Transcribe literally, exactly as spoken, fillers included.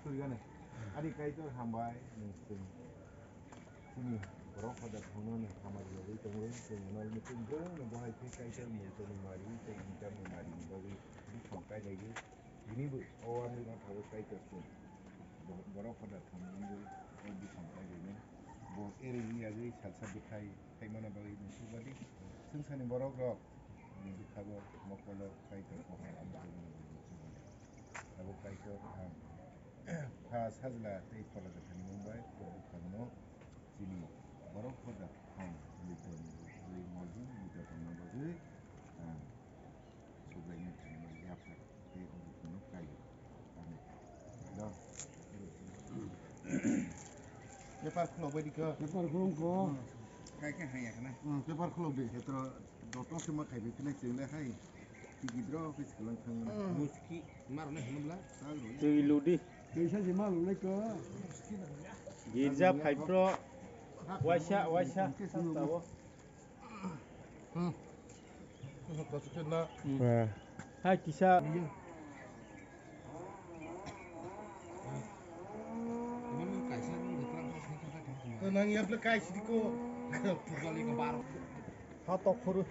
Ani Kaitor hambai, nwng chwng chini borok hoda thangmani hamari yogwi tongo, chwng nol muchung bwrwngno bohai khe Kaitor muitorni mari tei inkarni marini bagwi bwkhang kainaiwi, tinibo o amino thago Kaitor chwng bo-, borok hoda thangmani bagwi o bwkhang kainaiwi. Bo ereni yagwi salsa bwthai thaimano bagwi muchung badi. Chwngsani borok rok ni bwkhabo mokolo Kaitor kokha ang tongmani bagwi muchung badi. Abo Kaitor ang Pha Sajla tei Phola Kwthar ni mung bai o bwkhakno chini borok hoda thang muitor ni bagwi, mojung muitor tongna bagwi, ah, subraini thani bai yapha tei o bwkhakno kai. Amen. Paper khulok bai di kho. Paper khulok kho. Kai khe haya kana. Hmm, paper khulok di. Hetro dotong se ma khai bi khnai chwng le hai. Tigi dro ke chwlang thang. Muski maro le hwnbla. Twi ludi. Twi sa ji ma lu le kho. Girja phai pro. Waisa, waisa. Tabo. Hmm. Hai kisa. Nang yapla kai sidi ko. Ha tok khuru.